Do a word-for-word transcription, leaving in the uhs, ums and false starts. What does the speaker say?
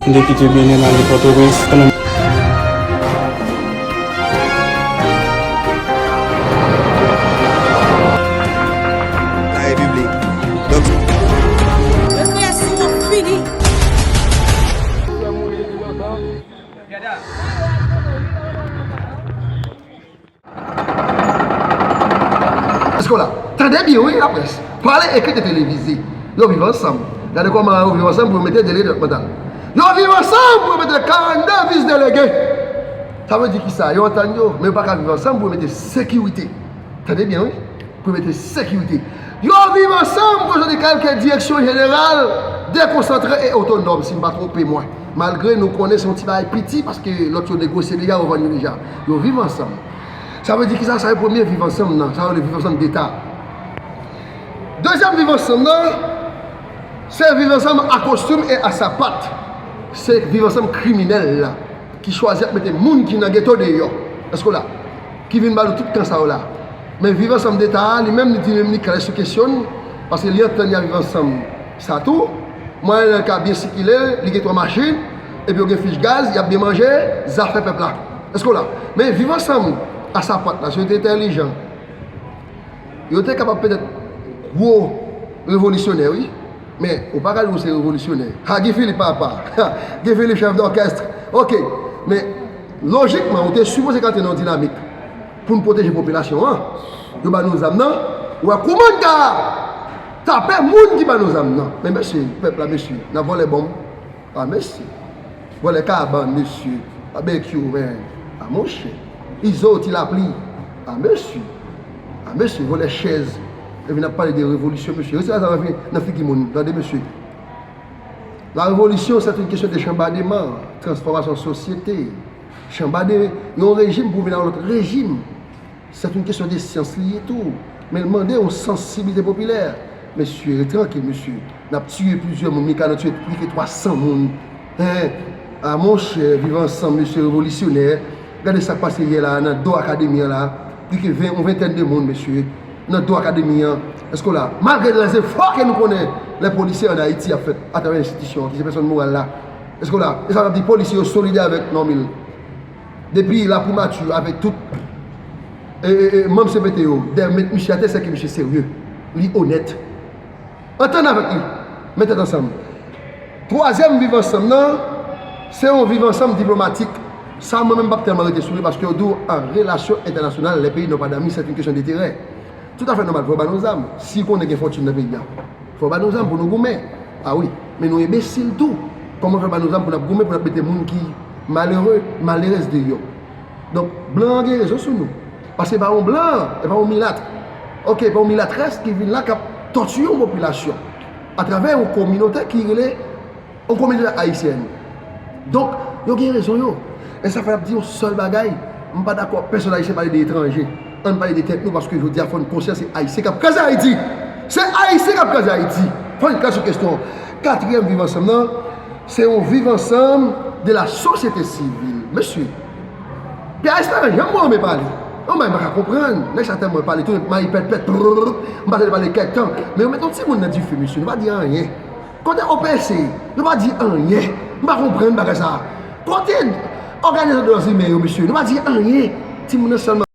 M te kite Benen m ale Pòtoprens. La Repiblik. Donk, represyon fini. Èske w la? Tande byen, wi, laprès. Pale, ekri, televize. Yo viv ansanm. Gade kòman yo viv ansanm pou yo mete delege depatmantal. Yo viv ansanm pou yo mete karannde vis delege. Sa vle di kisa? Yo antann yo, men yo pa ka viv ansanm pou yo mete sekirite. Tande byen, wi. Pou yo mete sekirite. Yo viv ansanm pou yo soti kay ke direksyon jeneral dekonsantre e otonòm, si m pa twonpe mwen. Malgre nou konnen se yon ti bagay piti, paske lòt yo negosye deja, yo vann yo deja. Yo viv ansanm. Sa vle di kisa? Sa se premye viv ansanm nan. Sa yo rele viv ansanm deta. Dezyèm viv ansanm nan, se viv ansanm a kostim e a sapat. Se viv ansanm kriminèl la, ki chwazi ap mete moun ki nan geto deyò. Èske w la? Ki vin ba nou tout kan sa yo la. Men viv ansanm deta a, li menm, li di menm li klè sou kesyon l, paske li antann y a viv ansanm sa tou. Mwayen nan ka byen sikile, li gen twa machin, epi yo gen fich gaz, y ap byen manje, zafè pèp la. Èske w la? Men viv ansanm a sapat la, si yo te entèlijan, yo te kapab petèt gwo revolisyonè, wi. Men, ou pa ka di w se revolisyonè. Ha, Guy Philippe papa. Guy Philippe chèf dòkès. Ok. Men, lojikman, ou te sipoze ka antre nan yon dinamik pou n pwoteje popilasyon an. Yo ba nou zam nan. Ou wè kouman n ka tape moun ki ba nou zam nan. Men mesye, pèp la, mesye, n ap vòlè bonm. A mesye. Vòlè kabann, mesye. Babekyou, men. A monchè. Izo, ti lapli. A mesye. A mesye, vòlè chèz. Epi n ap pale de revolisyon, mesye. Retire sa nan fi-, nan figi moun. Tande, mesye. La révolution, c'est une question de chanbadema, transfòmasyon sosyete. Chanbade yon rejim pou vin a yon lòt rejim. Se yon kesyon de syans li ye tou. Men l mande yon sansibilite popilè. Mesye, ret trankil, mesye. N ap tiye plizyè moun. Mika, nou tiye plis ke twa san moun. Hen? A monchè, viv ansanm, mesye revolisyonè. Gade sa k pase yè la a nan do akademi an la. Plis ke ven, yon ventèn de moun, mesye. Nan do akademi an. Èske w la? Malgre lèzefò ke nou konnen lè polisye ann Ayiti ap fèt atravè enstitisyon an, ki se pèsòn moral la. Èske w la? E sa n ap di, polisye yo solidè avèk Normil. Depi la primati avèk tout, e, e, e, manm C P T yo, dèyè met misye atè, se ke misye serye, li onèt. Antann avèk li, met tèt ansanm. Twazyèm viv ansanm nan, se yon viv ansanm diplomatik. Sa, mwen menm, m p ap tèlman rete sou li, paske yo di w an relasyon entènasyonal, les pays n'ont pas d'amis, c'est une question d'intérêt. Toutafè nòmal, fò yo ba nou zam. Si konnen gen fòtin nan peyi a, fò yo ba nou zam pou nou goumen. A wi, men nou enbesil tou. Kòman fè ba nou zam pou n ap goumen, pou n ap mete moun ki malere, malerèz deyò? Donk, blan an gen rezon sou nou. Paske e pa yon blan, e pa yon milat. Ok, e pa yon milatrès ki vin la k ap tòtiye yon popilasyon atravè yon kominote ki rele yon kominote ayisyèn. Donk, yo gen rezon yo. E sa fè n ap di yon sèl bagay, m pa dakò pèsonn ayisyen pale de etranje. Ann pale de tèt nou, paske jodi a fò n konsyan se ayisyen k ap kraze Ayiti. Se ayisyen k ap kraze Ayiti. Fò n klè sou kesyon an. Katriyèm viv ansanm nan, se yon viv ansanm de la sosyete sivil. Mesye, P A S pa janm mwen renmen pale. Yon bagay m pa ka konprann. Nèg sa tèlman pale tou, mayi pèt pèt, prrr, m pa tande pale kèk tan. Men yo met yon timoun nan dife, mesye, nou pa di anyen. Kote O P C, nou pa di anyen. M pa konprann bagay sa. Kote òganizasyon dwa imen yo, mesye, nou pa di anyen. Timoun nan sèlman